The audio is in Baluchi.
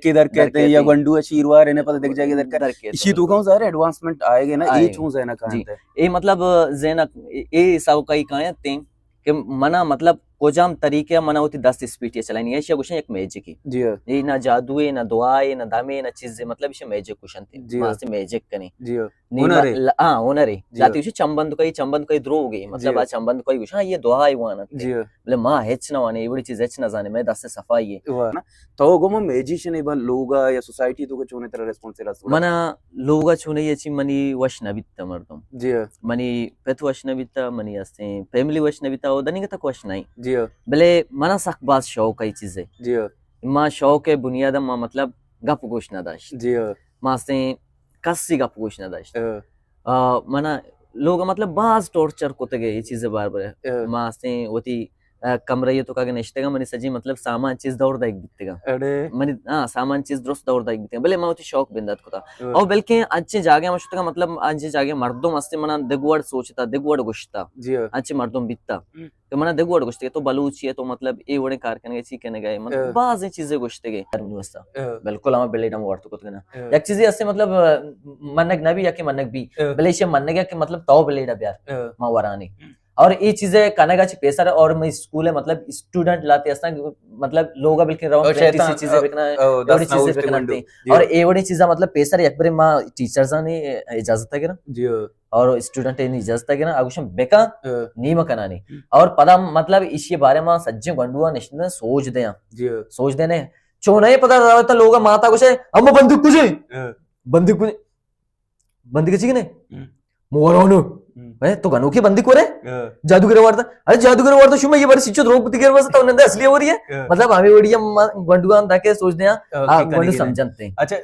کہ در کہتے ہیں یا گنڈو شیروار ہے نا، پتہ دیکھ جائے گا در کہتے ہیں۔ اسی تو کہوں ظاہر ایڈوانسمنٹ آئے گا نا، یہ چون زینا کہاں ہے؟ اے مطلب زینا، اے حساب کا ہی کہاں ہیں کہ منا مطلب کجام طریقے منا ہوتی دست اسپیٹی چلانی ہے، ایشیا گوشن یک میجک ہی۔ جی ہاں۔ یہ نہ جادو ہے، نہ دعا ہے، نہ دم ہے، نہ چیز ہے، مطلب ایشیا میجک گوشن تھے۔ جی ہاں۔ میجک کنی۔ جی ہاں۔ نی ہنر ما ہے۔ ل-، ہاں، ہنر ہے۔ جی۔ جاتی اسی چمبند کوئی، چمبند کوئی دروگ ہے، مطلب جی۔ آ چمبند کوئی گوشن، ہاں، یہ دعا ہے وانا۔ جی۔ بلے ما ہچ نہ وانے، یہ بڑی چیز ہچ نہ زانے، میں دست صفائی ہے۔ واہ۔ تو گو ما میجیشن ہے، با لوگا یا سوسائٹی تو کو چونے طرح ریسپانس رس؟ منا لوگا چونے یہ چی منی وش نہ بیتا مردم۔ جی۔ منی پت وش نہ بیتا، منی ہستیں فیملی وش نہ بیتا، او دنیگا تک وش نہیں۔ جی۔ بلے منا سخت باز شوق ہے یہ چیز ہے۔ جی۔ ما شوق ہے بنیاد ما مطلب گپ گوش نہ داشت۔ جی۔ ما ہستیں کسی گپ گوش نہ داشت۔ ہاں۔ آ، منا لوگ مطلب باز ٹارچر کتگے یہ چیز بار بار۔ ہاں۔ ما ہستیں وتی، آ، کمرہ یہ تو کاگے نشتگا، منی سجی مطلب سامان چیز دور دائک بیتگا۔ اڑے۔ منی، ہاں، سامان چیز درست دور دائک بیتگا۔ بلے ما وتی شوق بندات کتا۔ ہاں۔ او بلکہ انچے جاگے ما شتگا، مطلب انچے جاگے مردم ہستے منا دگوڑ سوچتا، دگوڑ گوشتا۔ جی ہاں۔ انچے مردم بیتا۔ ہم۔ تو منا دگوڑ گوشتے تو بلوچی ہے، تو مطلب اے وڑیں کار کنگے، چی کنگے، مطلب ہاں۔ بازیں چیزیں گوشتگے۔ ہاں۔ بالکل ہما بلیڈ ہم وارت کت کنا۔ ہاں۔ یک چیزے ہستے مطلب، آ، منگ نہ بی یا کہ منگ بی، ہاں۔ بلے ایشی منگ ہے کہ مطلب تو بلیڈ بیار، ہاں۔ ما ورانی۔ ہم۔ اور یہ چیزیں کنگا چی پیسر اور میں اسکول ہے مطلب اسٹوڈنٹ لاتے ہستاں، مطلب لوگا بلکہ رون اور شیطان، چیزیں آ، بکنا، آ، اور چیزیں بکنا۔ جی۔ اور اے وڑی چیزاں مطلب پیسر یک بری ما ٹیچرز نے اجازت ہے گرا۔ جی۔ اور اسٹوڈنٹ نے اجازت ہے گرا، اگوشن بکا ہاں۔ نیم کنانی۔ ہم۔ اور پدا مطلب ایشی بارے ما سجے گنڈوا نشتن سوچ دیاں۔ جی۔ سوچ دینے۔ چونہ پدا تا لوگا ماتا گوشے، ہم بندوق کجے؟ ہاں۔ بندوق کجے؟ بندوق چی کنے؟ ہم۔ مورانو۔ ہم۔ اے، تو گنوکی بندوق ورے؟ ہاں۔ جادوگر وارتا۔ ارے جادوگر وارتا شما یہ بار سچو دروگ بتی گر واسطہ انہاں اصلی ہو رہی ہے۔ ہاں۔ مطلب ہمیں وڑی ہم گنڈوان تاکہ سوچ دیاں، ہاں، آ، گنڈو سمجھنتے۔ اچھا۔